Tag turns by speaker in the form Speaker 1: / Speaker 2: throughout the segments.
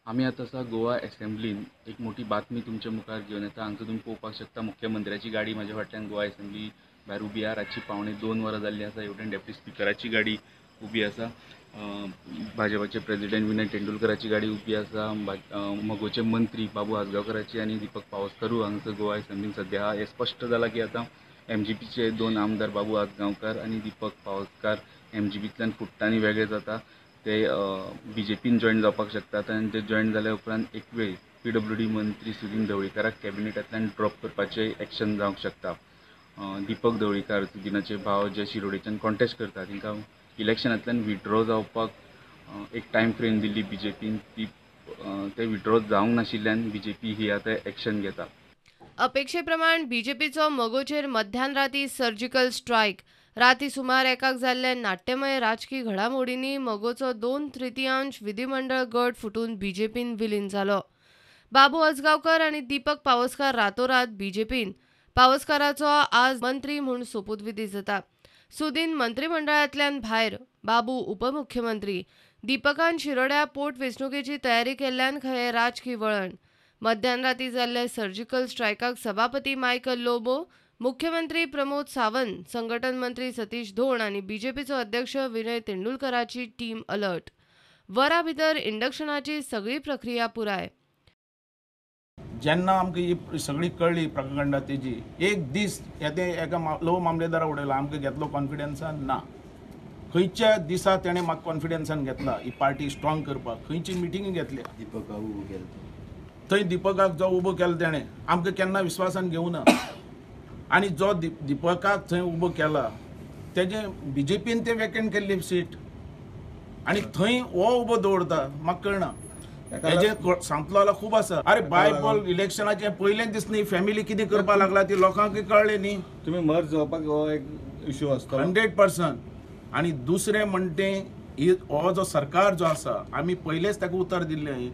Speaker 1: आमी आतां आसा गोवा एसेंब्लीन. एक मोठी बातमी तुमच्या मुखार घेवन येता. हांगसर तुमी पळोवपाक शकता मुख्यमंत्र्याची गाडी म्हाज्या फाटल्यान गोवा एसेंब्ली भायर उबी आहा. रातची 1:45 वरां जाल्ली आसा. हेवटेन डेप्युटी स्पिकराची गाडी उबी आसा. भाजपाचे प्रेजिडेंट विनय तेंडुलकराची गाडी उबी आसा. मगोचे मंत्री बाबू आजगांवकराची आनी दीपक पावसकरूय हांगसर गोवा एसेंब्लीन सद्या आहा. हें स्पश्ट जालां की आतां एमजीपीचे 2 आमदार बाबू आजगांवकार आनी दीपक पावसकार एमजीपींतल्यान फुट्टा आनी वेगळे जाता. ते बीजेपीन जॉयन जावपाक शकतात आनी ते जॉयन जाल्या उपरांत एक वेळ पीडब्ल्यूडी मंत्री सुदीन ढवळीकाराक कॅबिनेटांतल्यान ड्रॉप करपाचें एक्शन जावंक शकता. दीपक ढवळीकार सुदिनाचे भाव जे शिरोडेच्यान कॉन्टेस्ट करता तांकां इलेक्शनांतल्यान विड्रॉ जावपाक एक टायम फ्रेम दिल्ली बीजेपीन, ती ते विड्रॉ जावंक नाशिल्ल्यान बीजेपी ही आतां एक्शन घेता.
Speaker 2: अपेक्षेप्रमाण बीजेपीचो मगोचेर मध्यान राती सर्जिकल स्ट्रायक. राती सुमार 1 जाल्ल्या नाट्यमय राजकी घडामोडींनी मगोचो 2/3 विधिमंडळ गट फुटून बीजेपीन विलीन जालो. बाबू आजगांवकर आनी दीपक पावसकार रातोरात बीजेपीन. पावसकाराचो आज मंत्री म्हूण सोपूतविधी जाता. सुदीन मंत्रिमंडळांतल्यान भायर, बाबू उपमुख्यमंत्री. दीपकान शिरोड्या पोटवेंचणुकेची तयारी केल्ल्यान खंय राजकी वळण. मध्यान राती जाल्ल्या सर्जिकल स्ट्रायकाक सभापती मायकल लोबो, मुख्यमंत्री प्रमोद सावंत, संघटन मंत्री सतीश धोण आनी बीजेपीचो अध्यक्ष विनय तेंडुलकराची टीम अलर्ट. वरा भितर इंडक्शनाची सगळी प्रक्रिया पुराय.
Speaker 3: जेन्ना आमकां ही सगळी कळ्ळी प्रकंडा तेजी, एक दीस ते एका लोव मामलेदारा उडयला, आमकां घेतलो कॉन्फिडन्सान ना. खंयच्या दिसा तेणें म्हाका कॉन्फिडन्सान घेतला ही पार्टी स्ट्रॉंग करपाक, खंयची मिटिंग घेतल्या
Speaker 4: दीपकाक उबो केलो
Speaker 3: थंय, दीपकाक जो उबो केलो तेणें आमकां केन्ना विस्वासान घेवना. आनी जो दीपकाक थंय उबो केला तेजें बीजेपीन ते वेकेंट केल्ली सीट आनी थंय हो उबो दवरता, म्हाका कळना. हेजे सांगतलो जाल्यार खूब आसा. अरे बायपोल इलेक्शनाचे पयलेच दीस न्ही फॅमिली कितें करपाक लागला ती लोकांक कळ्ळें न्ही.
Speaker 5: तुमी मर्ज जावपाक हो एक इश्यू आसता
Speaker 3: 100%. आनी दुसरें म्हणटे हो जो सरकार जो आसा, आमी पयलेच ताका उतर दिल्लें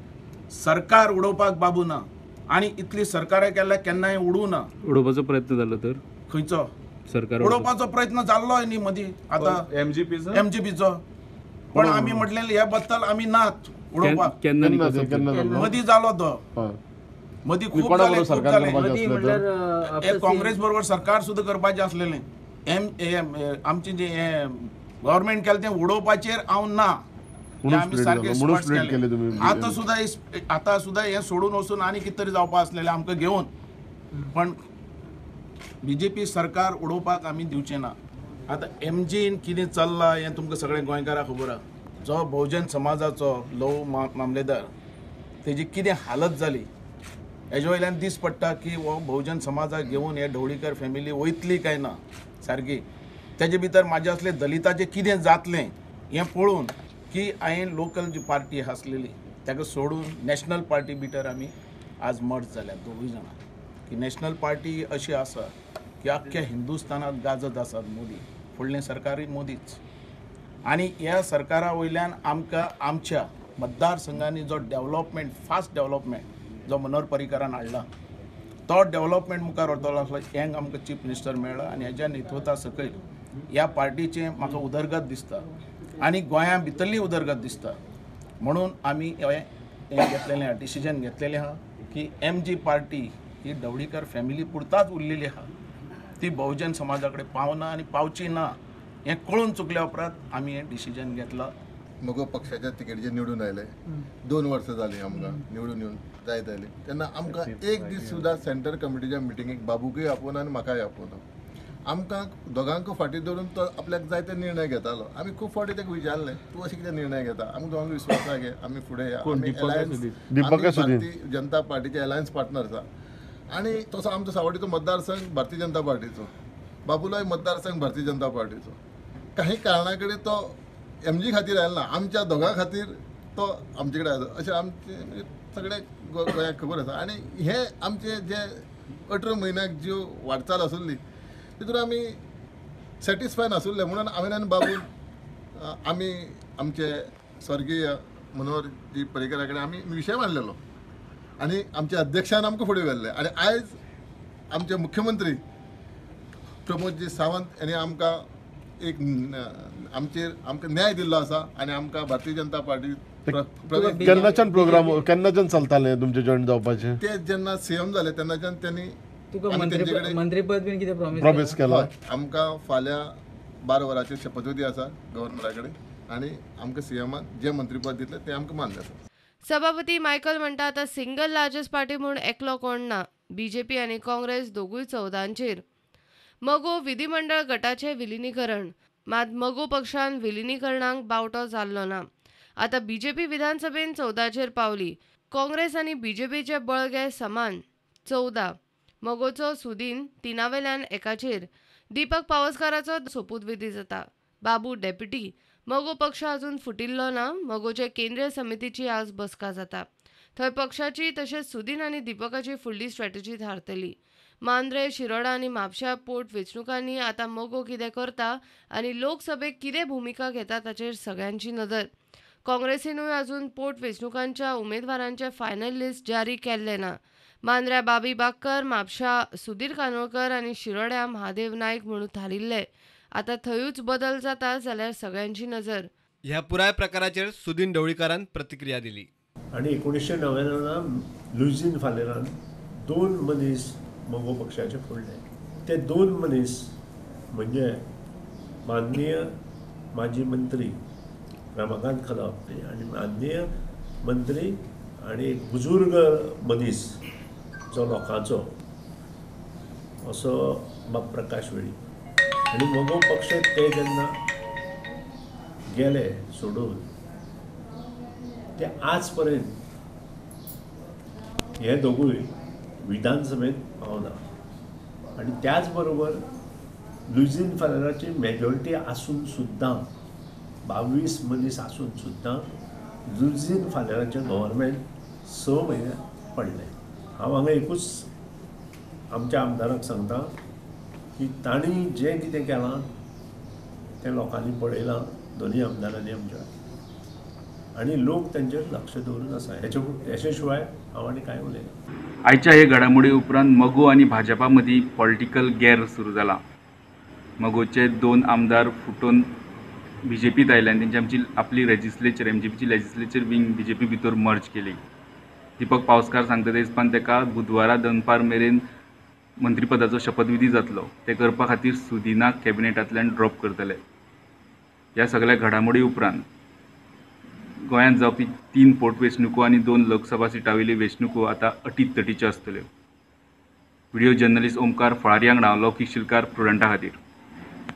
Speaker 3: सरकार उडोवपाक बाबू ना आनी इतली सरकारां केल्यार केन्नाय उडूं ना.
Speaker 1: उडोवपाचो प्रयत्न जालो तर
Speaker 3: खंयचो
Speaker 1: सरकार
Speaker 3: उडोवपाचो प्रयत्न जाल्लो न्ही मदीं आतां एमजीपीचो, पण आमी म्हटलें ह्या बद्दल आमी नात उडोवपाक. मदीं जालो तो, मदीं खूब जाले. काँग्रेस बरोबर सरकार सुद्दां करपाचें आसलेलें. आमचें जें गव्हर्मेंट केलें तें उडोवपाचेर हांव ना. आमी सारके केले. आतां सुद्दां आतां सुद्दां हें सोडून वचून आनी कितें तरी जावपा आसलेलें आमकां घेवन, पण बीजेपी सरकार उडोवपाक आमी दिवचें ना. आतां एमजीन कितें चल्लां हें तुमकां सगळ्या गोंयकारांक खबर आहा. जो बहुजन समाजाचो लोव मामलेदार तेजी कितें हालत जाली हेजे वयल्यान दीस पडटा की हो बहुजन समाजाक घेवन हे ढवळीकर फॅमिली वयतली काय ना सारकी. तेजे भितर म्हाजे असले दलिताचें कितें जातलें हें पळोवन की हांवें लोकल जी पार्टी आसलेली ताका सोडून नॅशनल पार्टी भितर आमी आज मर्ज जाल्या दोगूय जाणां. की नॅशनल पार्टी अशी आसा की आख्ख्या हिंदुस्तानांत गाजत आसात मोदी, फुडलें सरकारूय मोदीच. आनी ह्या सरकारा वयल्यान आमकां आमच्या मतदारसंघांनी जो डेवलपमेंट, फास्ट डेवलपमेंट जो मनोहर पर्रीकारान हाडला तो डेवलपमेंट मुखार व्हरतलो आसलो हेंक आमकां चीफ मिनिस्टर मेळ्ळा. आनी हेज्या नेतृत्वा सकयल ह्या पार्टीचें म्हाका उदरगत दिसता आनी गोंया भितरली उदरगत दिसता. म्हणून आमी हें घेतलेलें आहा, डिसिजन घेतलेलें आहा की एम जी पार्टी ही ढवळीकर फॅमिली पुरताच उरलेली आहा, ती बहुजन समाजा कडेन पावना आनी पावची ना हें कळून चुकल्या उपरांत आमी हें डिसिजन घेतलां.
Speaker 6: मगो पक्षाच्या तिकेटीचेर निवडून आयले, 2 वर्सां जालीं आमकां निवडून येवन जायत आयली. तेन्ना आमकां एक दीस सुद्दां सेंट्रल कमिटीच्या मिटिंगेक बाबूकय आपोवना आनी म्हाकाय आपोवना. आमकां दोगांक फाटीं धरून तो आपल्याक जाय ते निर्णय घेतालो. आमी खूब फावटी ताका विचारलें तूं अशें कितें निर्णय घेता, आमकां दोगांक विस्वास घे, आमी फुडें या, आमी एलायन्स भारतीय जनता पार्टीचे एलायन्स पार्टनर आसा. आनी तसो आमचो सावटीचो मतदारसंघ भारतीय जनता पार्टीचो, बाबुलोय मतदारसंघ भारतीय जनता पार्टीचो. काही कारणा कडेन तो एमजी खातीर आयलो ना, आमच्या दोगां खातीर तो आमचे कडेन आयलो अशें आमचें सगळे गोंयाक खबर आसा. आनी हे आमचे जे 18 म्हयन्याक ज्यो वाटचाल आसली तितून आमी सॅटिस्फाय नासुल्ले म्हणून हांवें आनी बाबून आमी आमचे स्वर्गीय मनोहर जी पर्रीकरा कडेन आमी विशय मांडलेलो आनी आमच्या अध्यक्षान आमकां फुडें व्हेल्ले. आनी आयज आमचे मुख्यमंत्री प्रमोदजी सावंत हांणी आमकां एक आमचेर आमकां न्याय दिल्लो आसा आनी आमकां भारतीय जनता पार्टी
Speaker 4: केन्नाच्यान प्रोग्राम केन्नाच्यान चलताले तुमचे जॉईन जावपाचे?
Speaker 6: ते जेन्ना सीएम जाले तेन्नाच्यान त्यांनी
Speaker 7: तुका मंत्रीपद बीन कितें प्रॉमिस
Speaker 4: केला?
Speaker 6: आमकां फाल्यां 12 वरांचेर शपथविधी आसा गव्हर्नरा कडेन आनी आमकां सीएमान जे मंत्रीपद दितले तें आमकां मान्य आसा.
Speaker 2: सभापती मायकल म्हणटा आतां सिंगल लार्जस्ट पार्टी म्हूण एकलो कोण ना. बीजेपी आनी काँग्रेस दोगूय 14चेर. मगो विधिमंडळ गटाचें विलिनीकरण, मात मगो पक्षान विलिनीकरणाक बावटो जाल्लो ना. आतां बीजेपी विधानसभेन 14चेर पावली. काँग्रेस आनी बीजेपीचे बळगे समान 14. मगोचो सुदीन 3 वेल्यान 1चेर. दीपक पावसकाराचो सोपूतविधी जाता. बाबू डेप्युटी. मगो पक्ष अजून फुटिल्लो ना. मगोचे केंद्रीय समितीची आज बसका जाता. थंय पक्षाची तशेंच सुदीन आनी दीपकाची फुडली स्ट्रॅटेजी थारतली. मांद्रे, शिरोडा आनी म्हापशा पोट वेंचणुकांनी आतां मगो कितें करता आनी लोकसभेक कितें भुमिका घेता ताचेर सगळ्यांची नदर. काँग्रेसीनूय अजून पोट वेंचणुकांच्या उमेदवारांचे फायनल लिस्ट जारी केल्लें ना. मांद्र्या बाबी बाक्कर, म्हापशा सुधीर कानोळकर आनी शिरोड्या महादेव नायक म्हणून थारिल्ले. आतां थंयूच बदल जाता जाल्यार सगळ्यांची नजर.
Speaker 8: ह्या पुराय प्रकाराचेर सुदीन ढवळीकारान प्रतिक्रिया दिली.
Speaker 9: आनी 1999 लुईझीन फालेरान 2 मनीस मगो पक्षाचे फोडले. ते 2 मनीस म्हणजे माननीय माजी मंत्री रमाकांत खलप आनी माननीय मंत्री आनी एक बुजुर्ग मनीस जो लोकांचो असो बाब प्रकाश वेळीप. आनी मगो पक्ष ते जेन्ना गेले सोडून ते आज पर्यंत हे दोगूय विधानसभेत पावना. आनी त्याच बरोबर लुईझीन फालेराची मेजॉरिटी आसून सुद्दां 22 मनीस आसून सुद्दां लुईझीन फालेराचें गव्हर्मेंट 6 म्हयने पडलें. हांव हांगा एकूच आमच्या आमदाराक सांगता की तांणी जें कितें केलां तें लोकांनी पळयलां, दोनूय आमदारांनी आमच्या, आनी लोक तांचेर लक्ष दवरून आसा. हेच्या शिवाय हांव आनी कांय उलयना.
Speaker 1: आयच्या हे घडामोडी उपरांत मगो आनी भाजपा मदीं पॉलिटिकल गॅर सुरू जाला. मगोचे 2 आमदार फुटून बीजेपीत आयले आनी तेंची आमची आपली लेजिस्लेचर एमजीपीची लेजिस्लेचर विंग बीजेपी भितर मर्ज केली. दीपक पावसकार सांगता ते हिसपान ताका बुधवारा दनपार मेरेन मंत्रीपदाचो शपथविधी जातलो. ते करपा खातीर सुदिनाक कॅबिनेटांतल्यान ड्रॉप करतले. ह्या सगळ्या घडामोडी उपरांत गोंयांत जावपी 3 पोटवेंचणुको आनी 2 लोकसभा सिटां वयल्यो वेंचणुको आतां अटीतटीच्यो आसतल्यो. व्हिडियो जर्नलिस्ट ओमकार फळारी वांगडा लौकीक शिलकार प्रुडंटा खातीर.